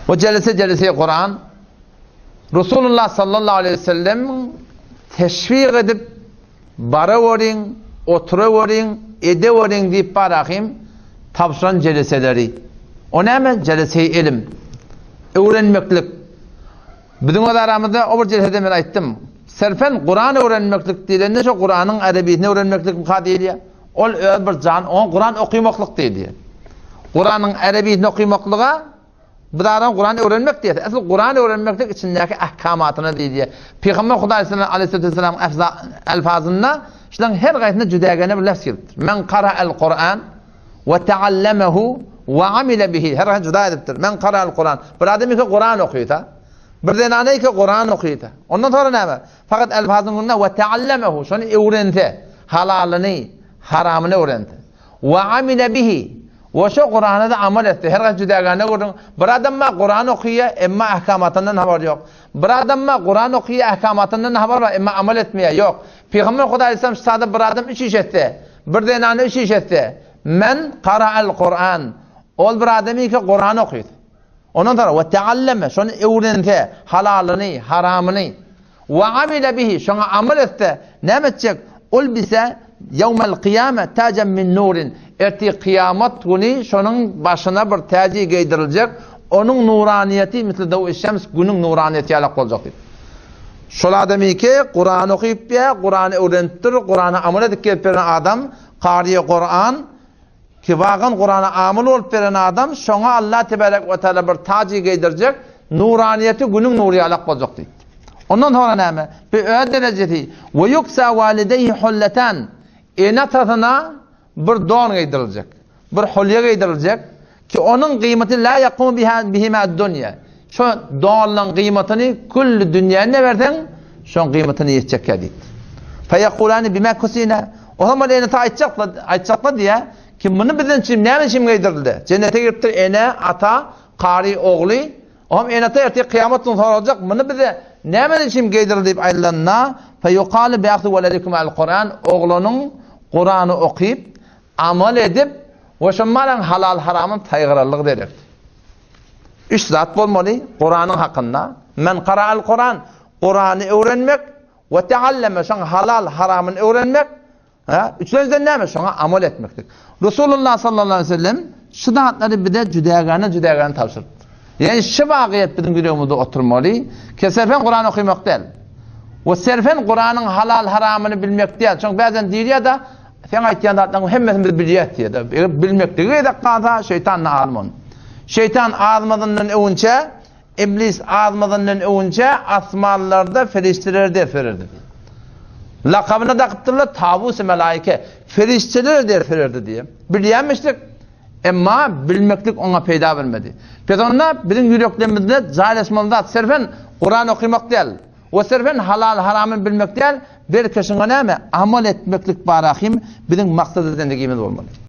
O jelese jelese Kuran Resulullah sallallahu aleyhi ve sellem teşvik edip baraweriň, oturaweriň, edeweriň diýip barahym tabşyran jeleseleri. O näme? Jelese ilim. Öwrenmeklik. Biziň öz aramyzda o bir jelsede men aýtdym. Serfen Kuran öwrenmeklik diýlende şo Kuranyň erebisini öwrenmeklik mka diýilýär. Ol öz bir jan, oňa Kuran okymaklyk diýilýär. Kuranyň erebisini okymaklyga bir adam Kuran öwrenmek diýýär. Asl Kuran öwrenmeklik içindäki ahkamatyna diýilýär. Pygamber Hudaý aleyhissalatu vesselam elfazynda şularyň her gaýsynda jüdägene bir lefz gelipdir. Men qara'al Kuran we ta'allamahu we amila bihi. Her gaýsy juda edipdir. Men qara'al Kuran. Bir adam iki Kuran okysa, bir zenana iki Kuran okysa. Ondan sonra näme? Fakat elfazyn günde we ta'allamahu şony öwrense, halalyny, haramyny öwrense. We amila bihi. We şo Kurana da amal etse. Her gaýsy jüdägene görüň. Bir adam ma Kuran okyýa, emma ahkamatyndan habar ýok. Bir adam ma Kuran okyýa, ahkamatyndan habar bar, emma amal etmeýär, ýok. Pygamber Hudaý aleyhisselam şu sada bir adam üç iş etse, bir zenana üç iş etse, men qara'al Kur'an. Ol bir adam ki Kur'an okyýar. Ondan sonra ve tealleme şony öwrense, halalyny, haramyny we amile bihi şoňa amal etse, näme etjek? Ol bise ýewmel kyýame tajan min nurin. Ertir kyýamat güni şonuň başyna bir täji geýdiriljek, onuň nuraniýeti misli daw şems günüň nuraniýeti ýalak boljak diýip. Şol adamy ki Kurany okyp ýa, Kurany öwrenipdir, Kurany amal edip gelip beren adam, kariýe Kuran, ki wagan Kurana amyl bolup beren adam, şoňa Allah tebarek we taala bir tajy geýdirjek, nuraniýeti günüň nury ýalak boljak diýipdir. Ondan soňra näme? Bir öz derejesi, we yuksa walideyhi hullatan, ene-atasyna bir don geýdiriljek, bir hulýa geýdiriljek ki onuň gyýmaty la yakumu biha bihima dunýa. Şo donlaň gyýmatyny külli dünýäni berseň, şoň gyýmatyny ýetjekkä diýdi. Feýekulani bima kusina. O zaman ene-ata aýtjaklar, aýtjaklar diýä ki muny bizden üçin näme üçin geýdirildi? Jennete giripdir ene, ata, kary, ogly, Oňam ene-ata ertir kyýamat gün soraljak, muny bize näme üçin geýdirildi diýip aýdylanda, feýukalu biahzi weledikum al-Kuran, oglanyň Kurany okyp, amal edip we şo malaň halal-haramyny saýgararlygy derekdi. Üç zat bolmaly Kuranyň hakynda, men qara'al Kuran, Kurany öwrenmek, we tealleme şoň halal-haramyny öwrenmek, Ha, üçünjiden näme? Şoňa amal etmeklik. Resulullah sallallahu aleyhi ve sellem şu zatlary bize jüdägäne jüdägäne tabşyrypdyr. Ýani şu wagyýet biziň ýüregimizde oturmaly. Ki serfen Kuran okamak däl. We serfen Kuranyň halal haramyny bilmek däl. Çünki bäzen diýilýär da, sen aýtýan zatlaryň hemmesini biz bilýäs diýýär. Eger bilmekligi gezek galsa, şeýtan da alym ony. Şeýtan azmazyndan öwünçe Iblis azmazyndan öwünçä asmanlarda ferişdelere ders bererdi diýip. Lakabyna dakypdyrlar Tawus-y Melaike, ferişdelere ders bererdi diýip. Bilýänmişdik, emma bilmeklik oňa peýda bermedi. Pes onda biziň ýüreklerimizde jaýlaşmaly zat serfen Kuran okymak däl we serfen halal-haramyny bilmek däl, belki şuňa näme, amal etmeklik barahym biziň maksady zendigimiz bolmaly.